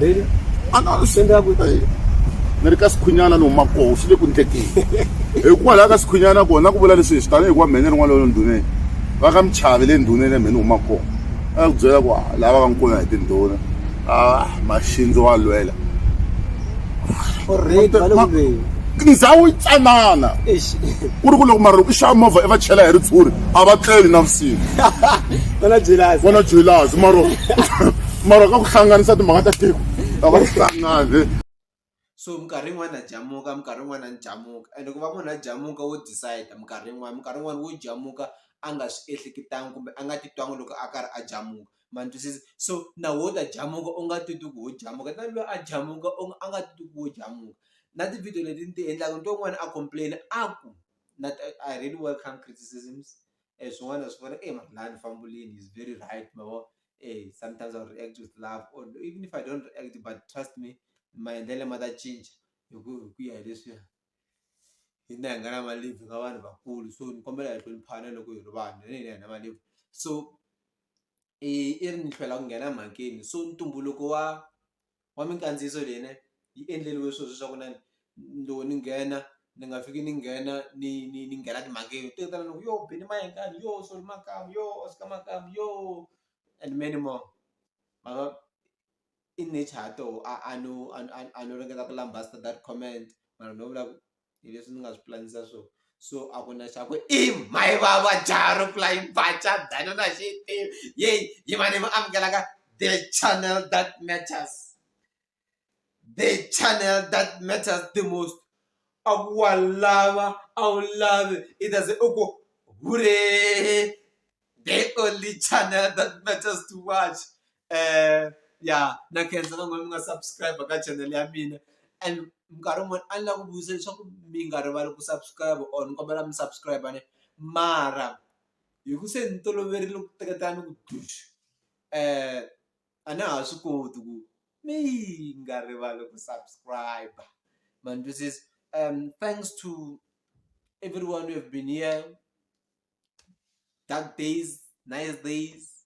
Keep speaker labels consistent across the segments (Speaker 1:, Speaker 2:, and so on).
Speaker 1: Really?
Speaker 2: A na
Speaker 1: Swi endleka ku
Speaker 2: ni ri ka Sikhunyana ni huma koho swi le ku ndlekeni hikwalaho ka Sikhunyana kona ku vula leswi hi swi tanihi hikuva mhene rin'wana le ndhuneni va ka Mchavi le ndhuneni mhene huma kona a ku byela ku lava va nkuna hi tindhuna a maxindzi wa lwela
Speaker 1: Already va le ku lweni.
Speaker 2: Ndhawu yi tsanana
Speaker 1: Eish.
Speaker 2: Ku ri ku loko mara loko i xava movha i va chela hi ritshuri a va tleli navusiku.
Speaker 1: Va na jealousy.
Speaker 2: Va na jealousy mara mara ka ku hlanganisa timhaka ta tiko a va hlangani.
Speaker 3: So minkarhi yin'wani na jamuka minkarhi yin'wani a ni jamuka ende ku va munhu a jamuka wo decide minkarhi yin'wani minkarhi yin'wani wo jamuka a nga swi ehleketanga kumbe a nga titwangi loko a karhi a jamuka ma ni twisisa so na wo ta jamuka u nga titwi ku ho jamuka na luya a jamuka u a nga titwi ku wo jamuka na ti-video leti ni ti endlaka ni twa un'wana a complain a ku na I really welcome criticisms swin'wana swi vona e mara laha ni fambulini is very right ma vo sometimes I react with love or even if I don't react but trust me maendlelo ma ta cinca hi ku ya hi leswiya hina hi nga na malebvu hi nga vanhu vakulu so ni kombela hi hloniphana loko hi ri vanhu na hina hi na malebvu so i ri ni hlwela ku nghena mhakeni so ntumbuluko wa minkandziyiso leyi ne yi endleriwe sweswo swa ku na loko ni nghena ni nga fiki ni nghena ni nghena timhakeni to tala ni ku yo Benny Mayengani yo Solly Makamu yo Oscar Makamu yo and many more ma vo i nature ya toho a no a no ringeta ku lambasta that comment mara no vula ku hi leswi ni nga swi pulanisa swona so a ku na xa ku i mhayivava jaha ro pfula yi dano na xi tivi yeyi yimani mi amukelaka the channel that matters the channel that matters the most a ku wa lava a wu lavi i ta ze u ku huree the only channel that matters to watch ya na khensa ka n'wina mi nga subscribe ka channel ya mina and minkarhi yin'wani a ni lava ku vutisa leswaku mi nga rivali ku subscribe or ni kombela mi subscribe ne mara hi ku se ni toloverile ku teketela ni ku a na ha swi koti ku mi nga rivali ku subscribe ma ni twisisa thanks to everyone who have been here. Dark days, nice days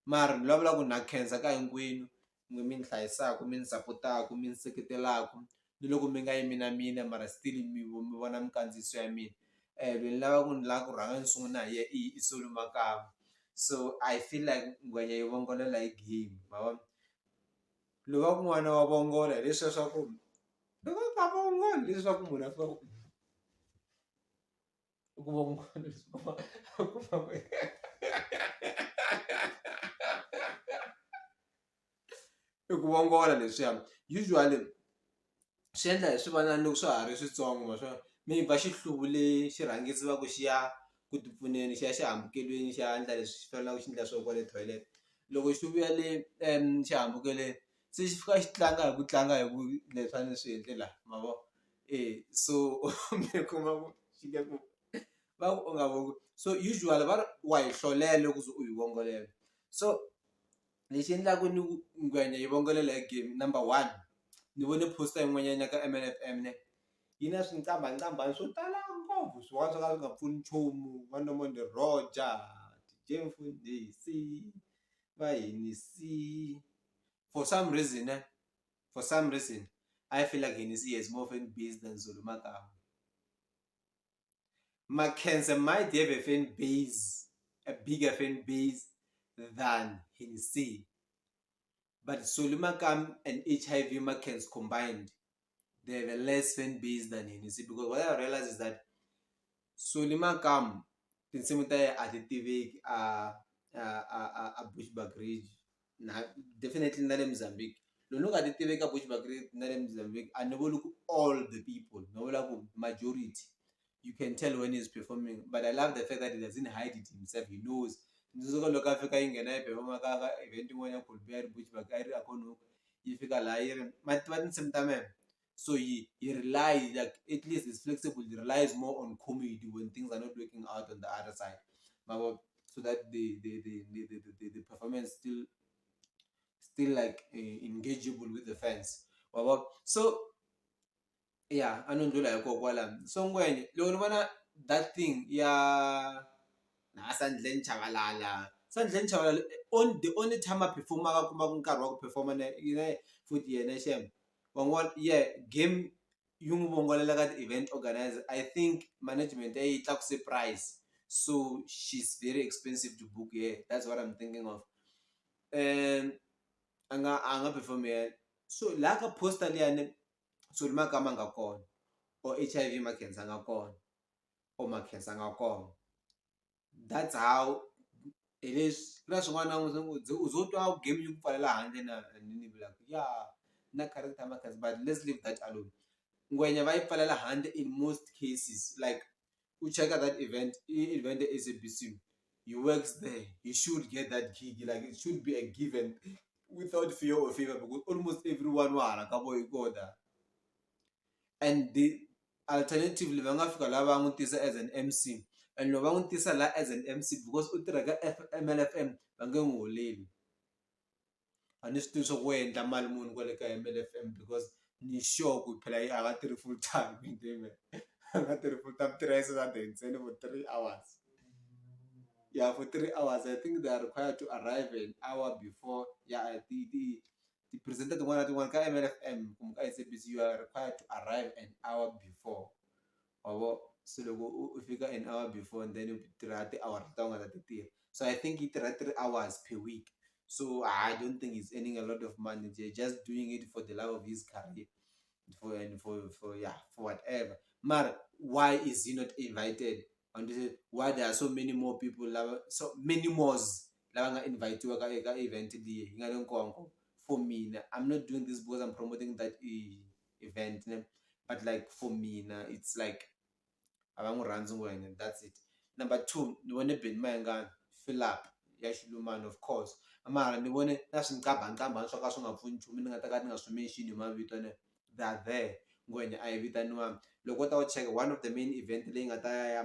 Speaker 3: mara ni vulavula ku na khensa ka hinkwenu n'wina mi ni hlayisaka mi ni sapotaka mi ni seketelaka ni loko mi nga yimi na mina mara still mi mi vona minkandziyiso ya mina loyi ni lavaka ni lava ku rhanga ni sungula hi yena i Solly Makamu so I feel like ngwenya yi vongolela hi game ma vona loko va ku n'wana wa vongola hi leswiya swa ku loko va vongola leswaku munhu a fika ku. Ku va i ku vongola leswiya usually swi endla hi swivanana loko swa ha ri switsongo ma swi vona maybe va xi hluvule xi va ku xi ya ku ti pfuneni xi ya xihambukelweni xi ya endla leswi xi faneleke xi endla swona kwale toilet loko xi vuya le xihambukelweni se xi fika xi tlanga hi ku tlanga hi ku leswi a ni swi endle la ma vo. E so mi kuma ku xi nge ku va ku u nga so usually va ri wa yi hlolela loko ze u yi vongolela so lexi endlaka ni ku ngwenya yi vongolela hi game number one ni vone poster yin'wanyana ya ka M_N_F_M ne yi na swinqambanqambani swo tala ngopfu swin'wana swo ka swi nga pfuni nchumu va Nomonde Roger, D_J Mfundhisi va Hennessy for some reason ne. For some reason I feel like Hennessy has more fan base than Zulu Makamu. Makhense might have a fan base, a bigger fan base than Hennessy. But Zulu Makamu and HIV Makhense combined, they have a less fan base than Hennessy because what I realize is that Solly Makamu tinsimu ta yena a ti tiveki a a a a Bushbuckridge na definitely na le Mozambique loko no ka ti tiveki a Bushbuckridge na le Mozambique a ni vuli ku all the people no vula ku majority you can tell when he's performing but I love the fact that he doesn't hide it himself he knows ni tsundzuka loko a fika yi nghena yi perform-a ka event yin'wana ya Kolbe a yi ri Bushbuck a yi ri a Konoka yi fika laha yi ri ma tiva tinsimu ta mehe so he rely like at least he's flexible he relies more on comedy when things are not working out on the other side ma vo so that the performance still like engageable with the fans wa vo so ya a no ndlula hikokwalano so ngwenya loko ni vona that thing ya na Sandlane Chabalala. Sandleni Chabalala on the only time a perform-aka a kumaka nkarhi wa ku perform-a na futhi yena xem van'wana yeah game yi n'wi vongolela ka ti-event organizer I think management ya yi tlakuse price so she's very expensive to book here that's what I'm thinking of a nga perform yena so laha ka poster liyani Solly Makama nga kona or H_I_V Makhensa nga kona or Makhensa nga kona that's how hi leswi ku na swin'wana u ze u twa game yi ku pfalela handle na ni be like ya na character ya Makhensa but let's leave that alone ngwenya va yi pfalela handle in most cases like u cheka that event i event ya S_A_B_C he works there he should get that gig like it should be a given without fear or favor because almost everyone wa hala ka vo yi kota and the alternatively va nga fika laha va n'wi tisa as an M_C and loko va n'wi tisa la as an M_C because u tirha ka M_L_F_M va nge n'wi holeli a ni swi tivi swa ku wo endla mali muni kwale ka M_L_F_M because ni sure ku phela a nga tirhi full time a nga tirhi full time tirha hi Saturday ntsena for 3 hours yeah, for 3 hours. I think they are required to arrive an hour before. Yeah, ti ti ti-presenter tin'wana na tin'wana ka M_L_F_M kumbe ka S_A_B_C you are required to arrive an hour before wa vo se loko u fika an hour before and then u tirha tiawara leti u nga ta ti tirha. So I think yi tirha 3 hours per week, so I don't think he's earning a lot of money. They're just doing it for the love of his career for and for yeah, for whatever. Mara why is he not invited? And why there are so many more people lava, so many more lava nga invitiwa ka eka event leyi yi nga le Nkonko? For mina, I'm not doing this because I'm promoting that event ne? But like for mina it's like a va n'wi rhandzi ngwenya, that's it. Number two, ni vone Benny Mayengani fill up ya Xilumani of course, mara ni vone na swinqambanqambani swo ka swi nga pfuni nchumu ni nga ta ka ni nga swi mention hi mavito ne. They are there. Ngwenya a yi vitaniwanga. Loko u ta u cheka one of the main event leyi nga ta ya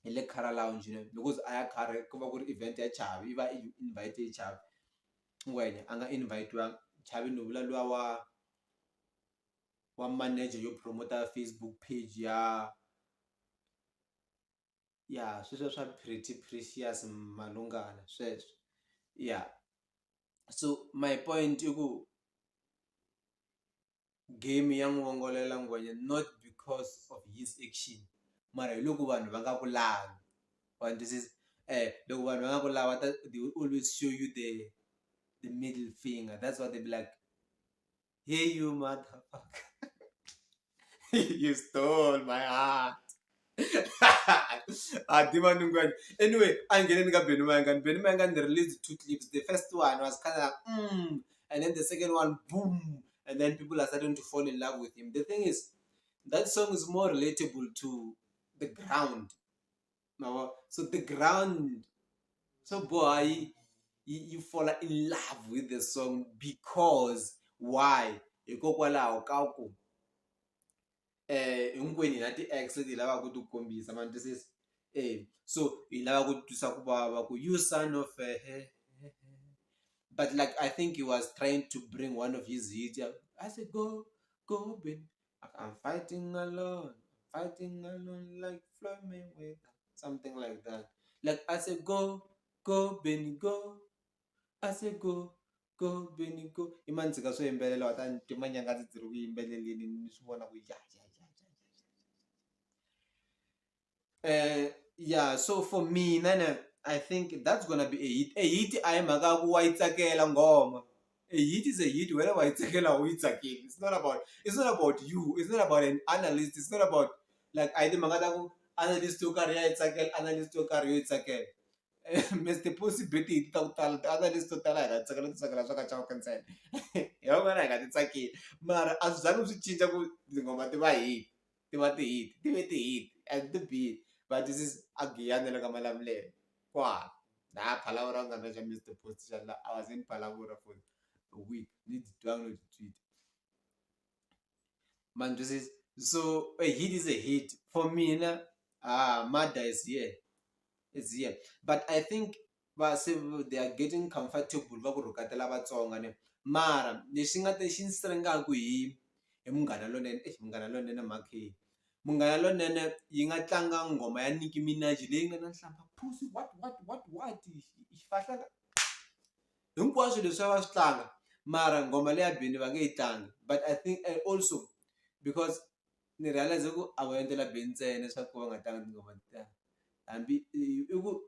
Speaker 3: hi le Cara Lounge ne, loko ze a ya Cara ku va ku ri event ya Chavi, yi va yi invite hi Chavi. Ngwenya a nga invitiwanga. Chavi ni vula luwa wa manager yo promote Facebook page ya sweswiya swa Pretty Precious Malungana sweswo ya. So my point i ku game ya n'wi vongolela ngwenya not because of his action, mara hi loko vanhu va nga ku lavi, wa twisisa? Loko vanhu va nga ku lava ta they will always show you the middle finger. That's what they be like, "Hey, you motherfucker, you stole my heart." A tiva ni ngwenya. Anyway, a ngheneni ka Benny Mayengani. Benny Mayengani released two clips. The first one was kind of like and then the second one, boom, and then people are starting to fall in love with him. The thing is that song is more relatable to the ground. So the ground, so boy, you fall in love with the song because why? Hikokwalaho ka ku hinkwenu hi na ti-ex leti hi lavaka ku ti kombisa, ma ni twisisa? So hi lava ku twisa ku vava ku you son of a. But like I think he was trying to bring one of his hits. I said, "Go, go, baby, I'm fighting alone, fighting alone like Floyd Mayweather," something like that. Like I said, "Go, go, Benny, go." I said, "Go, go, Benny, go." I ma ni tshika swo yimbelela wa ta ni twa manyangazi ndzi ri ku yimbeleleni ni swi vona ku ya. Yeah, so for mina ne, I think that's gonna be a hit. A hit a hi mhaka ya ku wa yi tsakela nghoma. A hit is a hit whether wa yi tsakela or u yi tsakeli. It's not about you, it's not about an analyst, it's not about like a hi timhaka ta ku analyst yo karhi ya yi tsakela, analyst yo karhi yo yi tsakela. Mr Post bet ta ku tala ti-analyst to tala hi nga tsakela ti tsakela swa ka Chauke ntsena, hi van'wana hi nga ti tsakeli, mara a swi zangi swi cinca ku tinghoma ti va hit, ti va ti-hit, ti ve ti-hit and ti bile. But this is a Giyani na le ka Malamulele kwala laha Phalaborwa ku nga na xa Mr Post xa la. I was in Phalaborwa for a week, ni ti twangi no ti tweet, ma ni twisisa? So a hit is a hit for mina. Ah, Mada is here, is here, but I think va se they are getting comfortable va ku rhukatela Vatsonga ne. Mara lexi nga ta xi ni siringaku hi Munghana Lonene, Munghana Lonene makhe. Munghana Lonene yi nga tlanga nghoma ya Nicki Minaj leyi nga na nhlambha pussy what what what what xifahlaka hinkwaswo leswi a va swi tlanga mara nghoma leya Benny va nge yi tlangi but I think and also because ni realize ku a vo endlela Benny ntsena leswaku va nga tlangi tinghoma letiya hambi i ku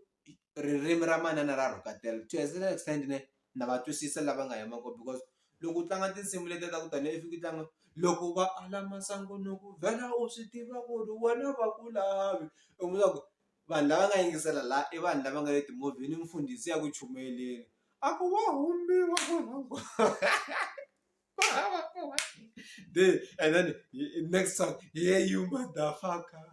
Speaker 3: ririmi ra manana ra rhuketela to a certain extent ne na va twisisa lava nga yima kona because loko u tlanga tinsimu letiya ta ku tanihi i fika u tlanga loko va ala masangu ni ku vhela u swi tiva ku ri wena va ku lavi u vula ku vanhu lava nga yingisela la i vanhu lava nga le timovheni mfundhisi ya ku chumayeleni a ku wa humbiwa and then next song yeah you motherfucker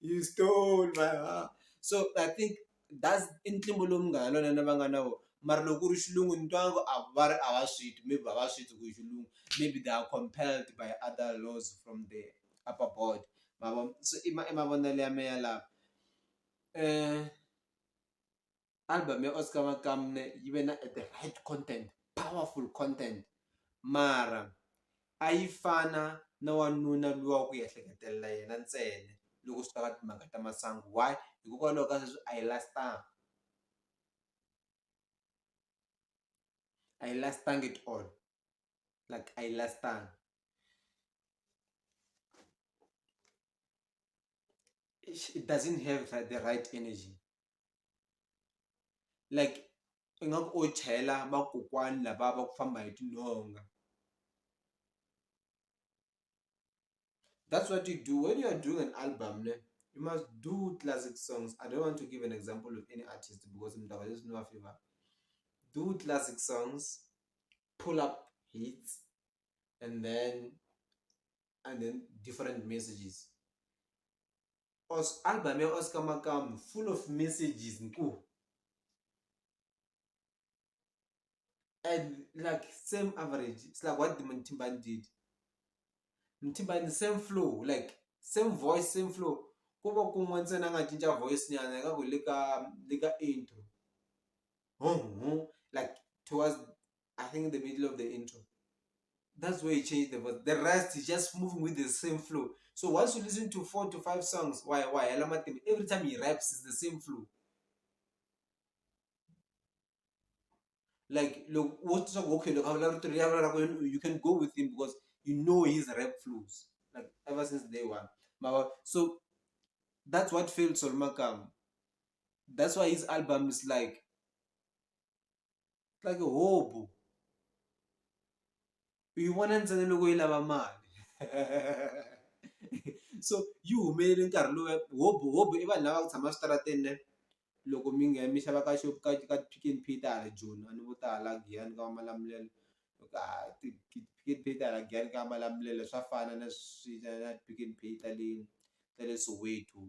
Speaker 3: you stole my heart so I think that's i ntlimbo lowu Munghana Lonene va nga na wona mara loko ku ri xilungu ni twa nga ku a va ri a va swi twi maybe a va swi twi ku i xilungu maybe they are compelled by other laws from the upper board ma vo se i i mavonelo ya mehe yalawo album ya Oscar Makamne yi ve na the right content powerful content mara a yi fana na wanuna luwa wa ku ehleketelela yena ntsena loko swi ta ka timhaka ta masangu why hikokwalaho ka sweswo a yi last-anga a yi last-angi at all like a yi last-angi. It doesn't have the right energy like ingaku o chayela vakokwani lava va ku famba hi tinhonga that's what you do when you are doing an album ne you must do classic songs I don't want to give an example of any artist because mi ta va leswi ni va fevhaka do classic songs pull up hits and then and then different messages album ya Oscar Makamu full of messages nku and like same average it's like what the Mthimbani did Mthimbani same flow like same voice same flow ku va kun'we ntsena a nga cinca voice nyana ingaku le ka le ka intro like towards I think the middle of the intro that's where he changed the voice the rest is just moving with the same flow so once you listen to 4 to 5 songs wa hela matimba every time he raps it's the same flow like loko wo twa ku okay loko a vula rito leri ra ku you can go with him because you know his rap flows like ever since day one ma so that's what failed Sol Makam that's why his album is like like hope u yi vona ntsena loko yi lava mali so yi humelele nkarhi lowu hope hope i vanhu lava ku tshama eswitarateni ne loko mi nghena mi xava ka ka ka Pick n Pay ta hala Joni a ni vo ta hala Giyani ka va Malamulele ti-Pick n Pay ta hala Giyani ka Malamulele swa fana na na Pick n Pay ta le ta le Soweto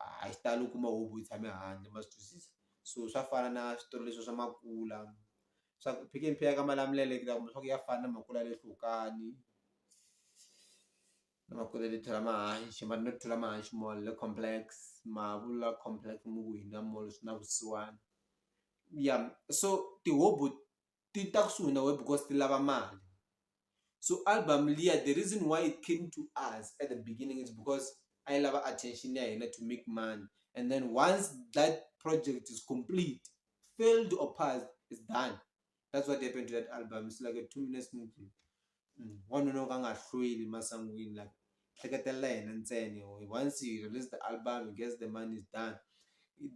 Speaker 3: a hi xitalo u kuma huku yi tshame handle ma swi twisisa so swa fana na switolo leswi swa makula swa ku Pick n Pay ya ka Malamulele ku ta kuma swa ku ya fana na makula ya le Hlukani na makula ya le Thulamahashe mara not Thulamahashe mall le complex Mavula complex mi ku hina mall swi na vusiwana ya so tihobu ti ta kusuhi na wena because ti lava mali so album liya the reason why it came to us at the beginning is because a yi lava attention ya hina to make money and then once that project is complete failed or passed it's done that's what happened to that album it's like a 2 minutes movie wanuna wo ka a nga hlweli masangwini like hleketelela yena ntsena once he release the album he gets the money is done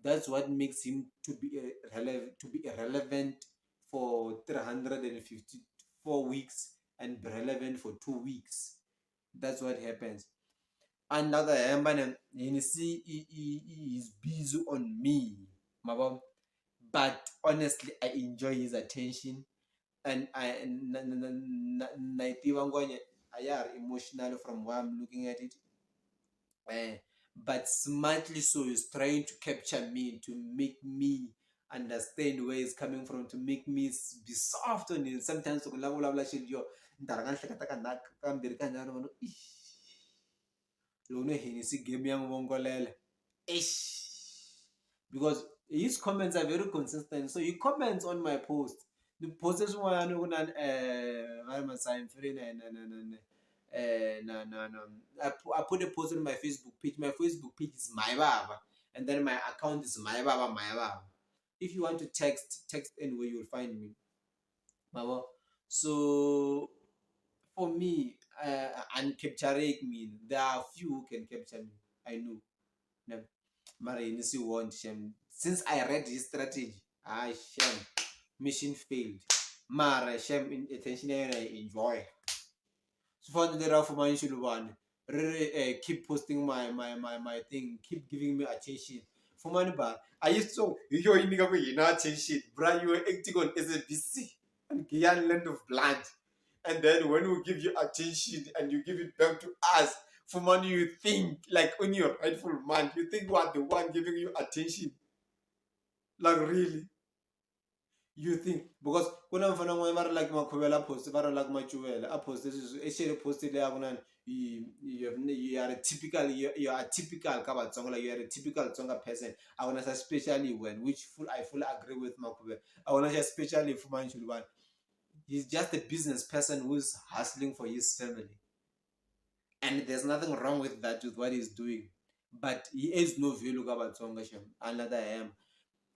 Speaker 3: that's what makes him to be to be irrelevant for 354 weeks and be relevant for 2 weeks that's what happens another hemba ne Hennessy is busy on me ma vo but honestly I enjoy his attention and I na na na na yi tiva ngwenya a ya ha ri emotional from where I'm looking at it but smartly so he's trying to capture me to make me understand where he's coming from to make me be soft on him sometimes loko ni lava ku vulavula xilo yo ni ta rhanga ni hleketa ka kambirhi ka nharhu ni vona loko no Hennessy game ya n'wi vongolela eish because his comments are very consistent so he comments on my post ni post swin'wana ku na va ri Masai na na na na. Na na na I put a post on my Facebook page. My Facebook page is Mhayivava and then my account is Mhayivava Mhayivava. If you want to text, text anywhere you'll find me. Ma vo? So for me a ni capture-reki mina there are few who can capture me I know ne mara yini swi want xem since I read his strategy hayi xem mission failed mara xem attention ya yena yi enjoy swi fana na leriya Fumani Xiluvani ri ri keep posting my my my my thing keep giving me attention Fumani ba a yi so hi yo yi nyikaku hina attention bra you were acting on S_A_B_C and Giyani Land of Blood and then when we give you attention and you give it back to us Fumani you think like on your rightful mind you think we are the one giving you attention like really you think because ku na mfana un'wana va ri like Makhuvela post va ri like Macuvela a post sweswi i share post leyi a ku na you are a typical you are typical ka Vatsonga like you are a typical Tsonga person a ku na xa special when which full I fully agree with Makhuvela a ku na xa special hi Fumani Xiluvana he's just a business person who's hustling for his family and there's nothing wrong with that with what he's doing but he adds no value ka Vatsonga xem a ni la ta hemba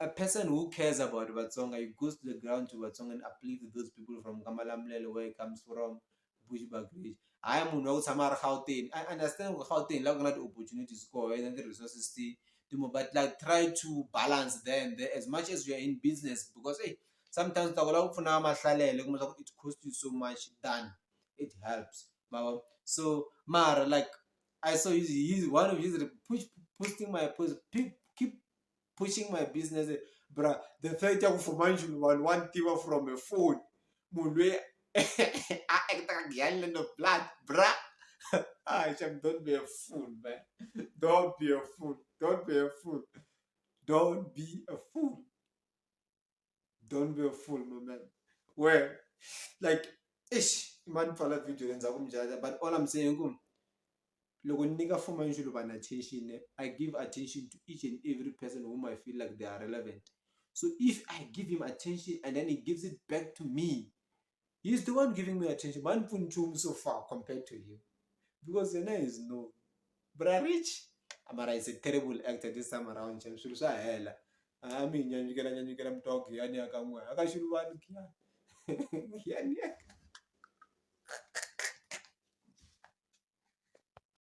Speaker 3: a person who cares about Vatsonga he goes to the ground to Vatsonga and uplift those people from Kamalamulele where he comes from Bushbuckridge hayi munhu wa ku tshama a ri Gauteng I understand ku Gauteng la ku nga na ti-opportunities kona na ti-resources ti ti but like try to balance there and there as much as you are in business because hey sometimes u ta ku lava ku pfuna mahlalele kuma swa ku it cost you so much than it helps ma vo so mara like I saw his one of his push posting my post keep pushing my business bra the fact ya ku Fumani Xiluvani wa ni tiva from a phone munhu loyi a act-aka Giyani Land of Blood bra ah shame don't be a fool man don't be a fool don't be a fool don't be a fool don't be a fool my man where like eish mani pfala video leyi ndzhaku mi judge but all I'm saying ku loko ni nyika Fumani Xiluvani attention I give attention to each and every person whom I feel like they are relevant so if I give him attention and then he gives it back to me he's the one giving me attention but a ni pfuni nchumu so far compared to him because yena is no bra rich mara is a terrible actor this time around xem swilo swa hela a mi nyanyukela nyanyukela muti wa Giyani ya ka n'we a ka Xiluvani Giyani Giyani ya ka.